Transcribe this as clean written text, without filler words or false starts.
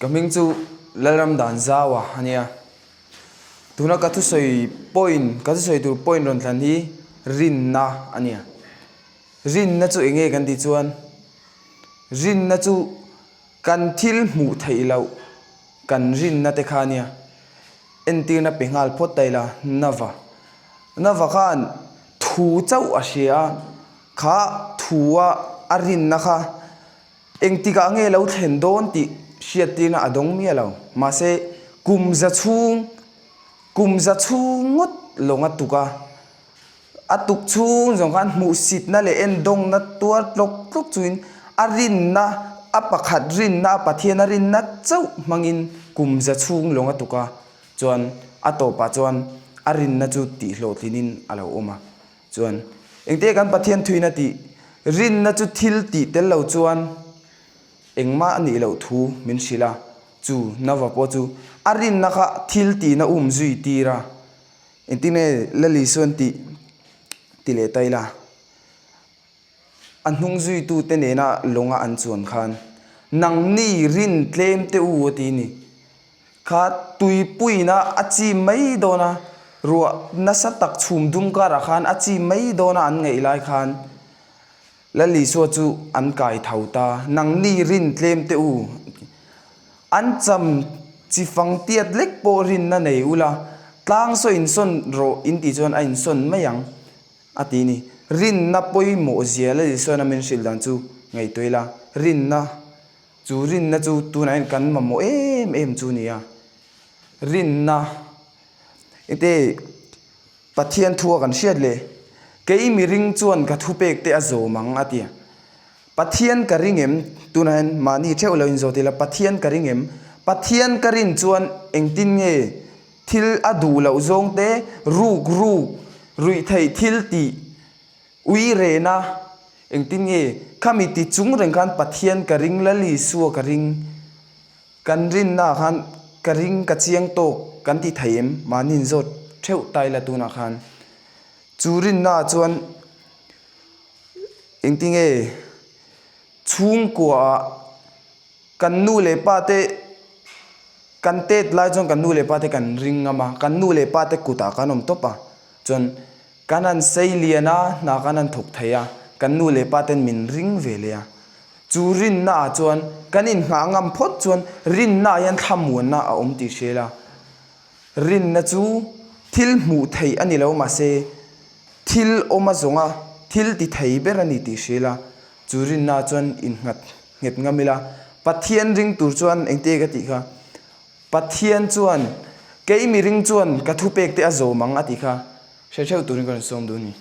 Ka hming chu Lalramdan Zaua a nia. Tuna ka thusawi point, ka thusawi tur point rawn thlan hi rinna a nia. Rinna chu eng nge kan tih chuan rinna chu kan thil hmuh theih loh kan rinna te kha a nia. Entirna pe nghal phawt ta ila Nava. Nava khan thu chauh a hria a, kha thu a a rinna kha Engtikah nge lo thlen dawn tih hriattirna a dawng miah lo. Mahse, kum za chhung, kum za chhung ngawt lawng a tuk a. A tuk chhung zawng khan hmuhsitna leh endawngna tuar tlawk tlawk chungin a rinna, a pakhat rinna, a Pathian a rinna chauh hmangin kum za chhung lawng a tuk a. Chuan a tawpah chuan a rinna chu tihhlawhtlinin a lo awm a. Chuan, engte kan Pathian thuin a tih? Rinna chu thil tih tel lo chuan engmah a nih loh thu min hrilh a, chu Nova pawh chu a rinna kha thil tihna um zui tir a. Engtin nge Lal Isuan tih ti leh ta ila? A hnung zuitute nena lawnga an chuan khan, Nangni rin tlem teh u a ti ni. Kha tuipuiina a chi mai dawn a, ruah nasa tak chhum dum karah khan a chi mai dawn a an ngaih lai khan Lal Isua chu an kai tho ta, Nangni rin tlem teh u. An cham chi fang tiat lek pawh rinna nei ula, tlang saw insawn rawh in tih chuan a insawn mai ang. A ti ni. Rinna pawimawh zia Lal Isuana min hrilh dan chu ngaihtuah ila, rinna chu rinna chu tunah hian kan mamawh em em chu nia. Rinna ite Pathian thua kan hriat leh kei miring chuan ka thupek te a zawm ang a ti a. Pathian ka ring em? Tunah hian mahni theuh lo inzawt ila Pathian ka ring em? Pathian ka rin chuan engtin nge Thil a duh loh zawng te, ruk ruk, ruih theih thil tih, ui rehna, engtin nge khami ti chung reng khan Pathian ka ring, Lal Isua ka ring, kan rinna ah khan ka ring ka chiang tawk kan ti thei em? Mahni inzawt theuh ta ila tunah khan chu rinna ah chuan engtin nge chhungkua ah Kan nu leh pa te kan tet lai chuan kan nu leh pa te kan ring ngam a, kan nu leh pa te kutah kan awm tawp a, chuan kan han sei lian a, hna kan han thawk thei a, kan nu leh pa ten min ring ve leh a. Chu rinna ah chuan kan inhnah ngam phawt chuan rinna ah hian thlamuanna a awm tih hria ila, rinna chu thil hmuh theih a ni lo mahse thil awm a zawng a, thil ti thei ber a ni tih hria ila, chu rinna ah chuan innghat. Nghet ngam ila, Pathian ring tur chuan engte ka tih kha? Pathian chuan kei mi ring chuan ka thupek te a zawm ang a tih kha hre theuh turin ka rawn sawm duh a ni.